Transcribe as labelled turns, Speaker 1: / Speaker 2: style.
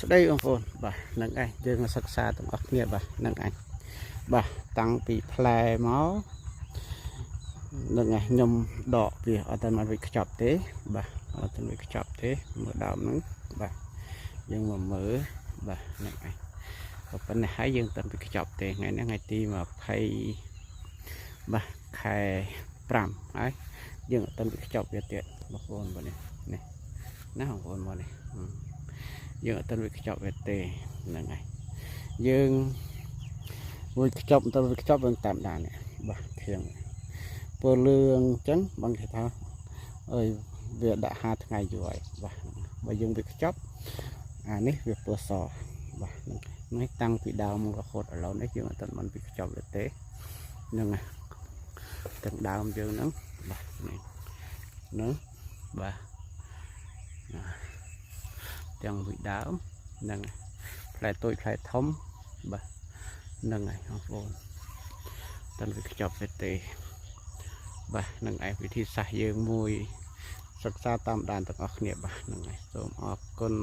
Speaker 1: ស្ដីបងប្អូន បាទ នឹងឯងយើងសិក្សាទាំងអស់គ្នា បាទ នឹងឯង បាទ តាំងពីផ្លែមកនឹងឯង ខ្ញុំដកវាអត់តែមកវាខ្ចប់ទេ បាទ អត់តែវាខ្ចប់ទេ មើលដើមហ្នឹង បាទ យើងមកមើល បាទ នឹងឯងប៉ុណ្ណេះហើយ យើងតាំងពីខ្ចប់ទេ។ ថ្ងៃនេះថ្ងៃទី20 បាទ ខែ5ហើយ យើងអត់តាំងពីខ្ចប់វាទៀតបងប្អូន។ បាទ នេះនេះណាបងប្អូន មកនេះ យើងអត់ទាន់វាខ្ចប់វាទេ ហ្នឹងហើយ យើងមួយខ្ចប់ទៅ វាខ្ចប់យើងតាមដាននេះ បាទ ធៀងពលលឿងអញ្ចឹង បងគេថាអើយ វាដាក់5ថ្ងៃយូរហើយ បាទ បើយើងវាខ្ចប់អានេះវាពណ៌ស បាទ ហ្នឹងនេះតាំងពីដើមរហូតឥឡូវនេះ យើងអត់ទាន់បានវាខ្ចប់វាទេ ហ្នឹងទាំងដើមយើងហ្នឹង បាទ នេះហ្នឹង បាទ ទាំងពីដើមហ្នឹង ផ្លែតូចផ្លែធំ បាទ ហ្នឹងហើយបងប្អូន តាន់វាខ្ចប់វាទេ បាទ នឹងឯវិធីសាស្ត្រយើងមួយ សិក្សាតាមដានទាំងអស់គ្នា បាទ ហ្នឹងហើយ សូមអរគុណ។